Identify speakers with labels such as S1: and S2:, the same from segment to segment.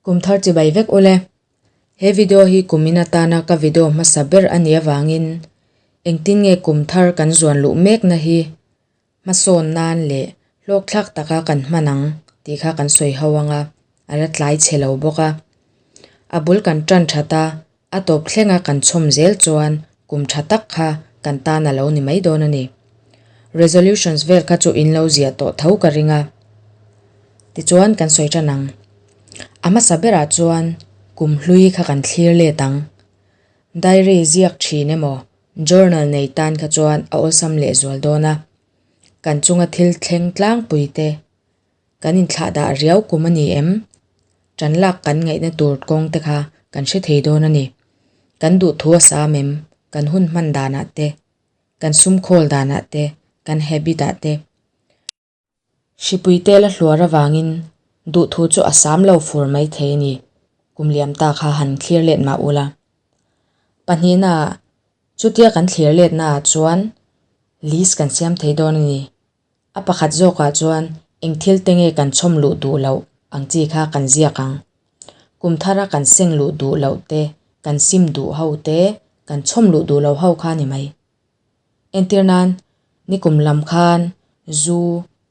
S1: Kum thar chibai vek ule. He video hi kumin atana ka video hmasa ber a nih avangin engtin nge kum thar kan zuan luh mekna hi hmasawn nan leh hlawkthlak taka kan hman ang tih kha kan sawi ho anga a la tlai chhe lo bawk a. A bul kan tan that a, a tawp thlenga kan chhawm zel chuan kum tha tak kha kan tan a lo ni mai dawn a ni. Resolutions vel kha chu in lo ziah tawh tho ka ring a. Tichuan kan sawi tan ang. A hmasa berah chuan kum hlui kha kan thlir let ang. Diary ziak thin emaw Journal nei tan kha chuan a awlsam lehzual dawn a, kan chunga thil thleng tlangpui te kan inthlahdah riau kum a ni em? Tan lak kan ngaihna tur kawng te kha kan hre thei dawn a ni. Kan duhthu a sam em? Kan hun hman danah te, kan sum khawl danah te, kan habit ah te. Hripui te la hluar avangin duhthu chu a sam lo fur mai thei a ni, kum liam ta kha han thlir let mah ula. Pahnihna ah chutia kan thlir letna ah chuan list kan siam thei dawn a ni. A pakhat zawkah chuan eng thil te nge kan chhawm luh duh loh ang chi kha kan ziak ang. Kum thara kan seng luh duh loh te, kan sim duh ho te, kan chhawm luh duh loh ho kha a ni mai. Entir nan, nikum lam khan zu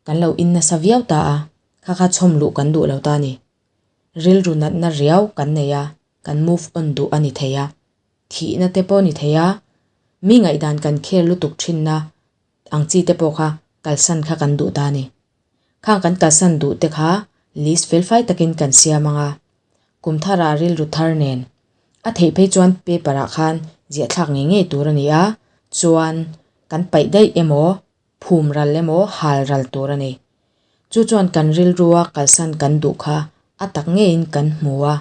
S1: kan lo in nasa viau ta a, kha kha chhawm luh kan duh lo ta a ni. Rilru natna riau kan nei a, kan move on duh a ni thei a, thihna te pawh a ni thei a, mi ngaihdan kan khel lutuk thinna ang chi te pawh kha kalsan kha kan duh ta a ni. Khang kan kalsan duh te kha list felfai takin kan siam ang a, kum tharah rilru thar nen a theih phei chuan paper ah khan ziah thlak ngei ngei tur a ni a, chuan kan paih daih emaw phum ral emaw hal ral tur a ni. Chu chuan kan rilrua kalsan kan duh kha a tak ngeiin kan hmu a,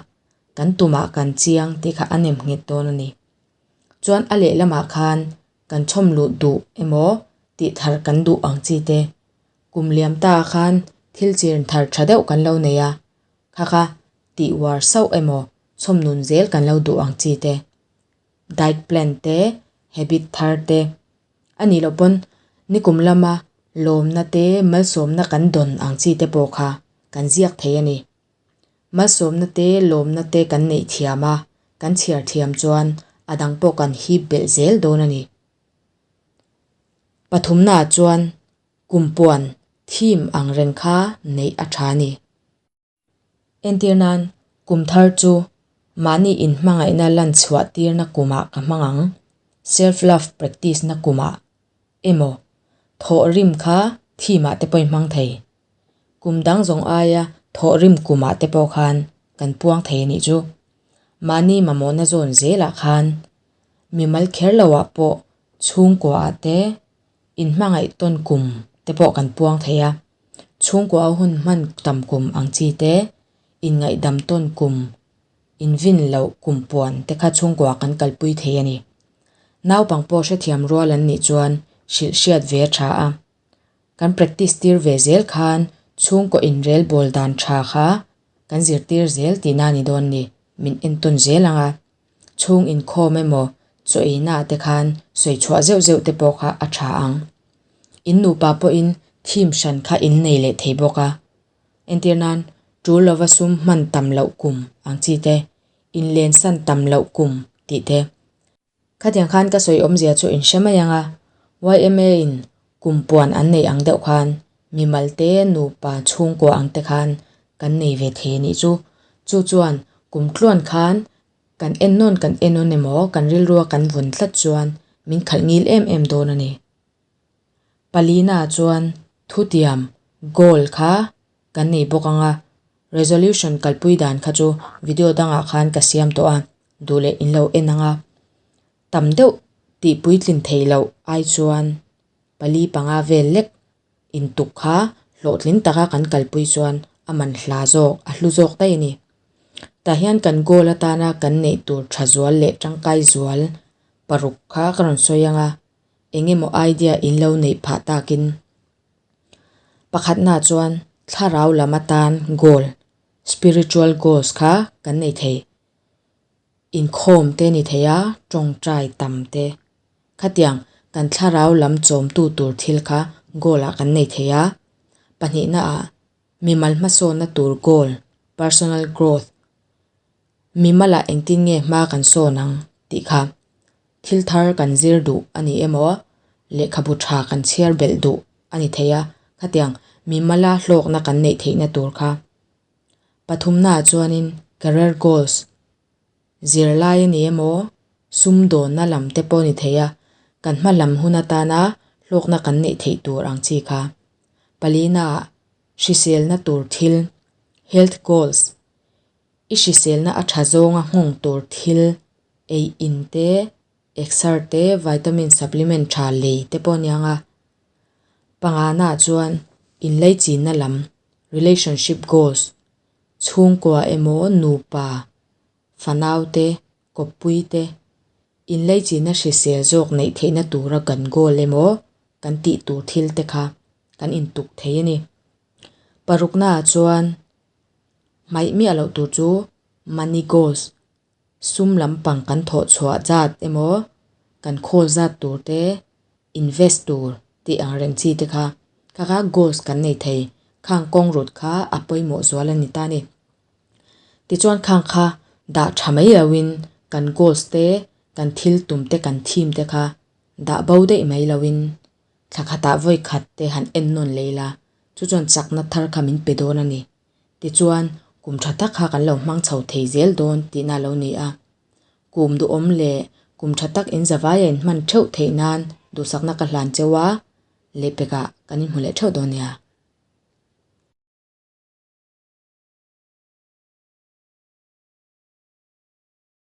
S1: kan tumah kan chiang tih kha a nem nghet dawn a ni. Chuan a lehlamah khan kan chhawm luh duh emaw tih thar kan duh ang chi te. Kum liam ta khan thil chirn thar tha deuh kan lo nei a, kha kha tih uar sauh emaw chhawm nun zel kan lo duh ang chi te. Diet plan te, habit thar te. A nih loh pawn nikum lama lawmna te malsawmna kan dawn ang chi te pawh kha kan ziak thei a ni. Malsawmna te lawmna te kan neih thiam a, kan chhiar thiam chuan a dang pawh kan hip belh zel dawn a ni. Pathumnaah chuan kumpuan theme ang reng kha neih a tha a ni. Entir nan, kum thar chu mahni inhmangaihna lan chhuah tirna kumah ka hmang ang, self love practice na kumah emaw thawh rim kha theme ah te pawh i hmang thei. Kum dang zawng aia thawh rim kumah te pawh khan kan puang thei a nih chu. Mahni mamawhna zawn zelah khan mimal kher loah pawh chhungkua ah te inhmangaih tawn kum te pawh kan puang thei a. Chhungkua hun hman tam kum ang chi te, inngaihdam tawn kum, invin loh kum puan te kha chhungkua kan kalpui thei a ni. Naupang pawh hrethiam rual an nih chuan hrilh hriat ve a tha a. Kan practice tir ve zel khan chhungkaw inrel bawl dan tha kha kan zirtir zel tihna a ni dawn ni, min entawn zel ang a. Chhung inkhawm emaw chaw eina te khan sawi chhuah zeuh zeuh te pawh kha a tha ang. In nupa pawhin theme hran kha in nei leh thei bawk a. Entir nan, tul lova sum hman tam loh kum ang chi te, inlensan tam loh kum tih te. Khatiang khan ka sawi awmzia chu in hre mai ang a, yma in kum puan an nei ang deuh khan mimal te nupa chhungkua ang te khan kan nei ve thei a nih chu. Chu chuan kum tluan khan kan en nawn kan en nawn emaw kan rilrua kan vawn tlat chuan min khalh ngil em em dawn a ni. Palina chuan thutiam, goal, kha kan nei bawk ang a, resolution kalpui dan kha chu video dangah khan ka siam tawh a, duh leh in lo en ang a. Tam deuh tih puitlin theih loh ai chuan pali panga vel lek intuk kha hlawhtling taka kan kalpui chuan a man hla zawk, a hlu zawk daih a ni. Tah hian kan goal atana kan neih tur tha zual leh tangkai zual paruk kha ka rawn sawi ang a, eng emaw idea in lo neih phah takin Pakhatna chuan thlarau lam atan goal, spiritual goals, kha kan nei thei. Inkhawm te ni thei a, tawngtai tam te. Khatiang kan thlarau lam chawmtu tur thil kha goal ah kan nei thei a. Pahnihna ah mimal hmasawnna tur goal, personal growth. Mimalah engtin nge hma kan sawn ang tih kha thil thar kan zir duh a ni emaw, lehkhabu tha kan chhiar belh duh a ni thei a, khatiang mimala hlawkna kan neih theihna tur kha. Pathumnaah chuanin career goals, zirlai a ni emaw, sumdawnna lam te pawh a ni thei a, kan hma lam hun atana hlawkna kan neih theih tur ang chi kha. Palinaah hriselna tur thil, health goals, I hriselna a tha zawnga nghawng tur thil, ei in te, exer te, vitamin supplement tha lei te pawh a niang a. Pangana chuan inleichinna lam, relationship goals, chhungkua emaw nupa, fanau te, kawppui te, inleichinna hrisel zawk neih theihna tura kan goal emaw kan tih tur thil te kha kan intuk thei a ni. Paruknaah chuan hmaih miah loh tur chu money goals, sum lampang kan thawh chhuah zat emaw kan khawl zat tur te, invest tur tih ang reng chi te kha kha kha goals kan nei thei khang kawng rut kha a pawimawh zual a ni ta a ni. Tichuan khang kha dah tha mai loin kan goals te, kan thil tum te, kan theme te kha dah bo daih mai loin Thla khatah vawi khat te han en nawn leh ila, chu chuan chakna thar kha min pe dawn a ni. Tichuan, kum tha tak kha kan lo hmang chho thei zel dawn tihna a lo ni a. Kum duhawm leh kum tha tak in zavai a inhman theuh theih nan duhsakna ka hlan cheu a, lehpekah kan inhmu leh theuh dawn nia.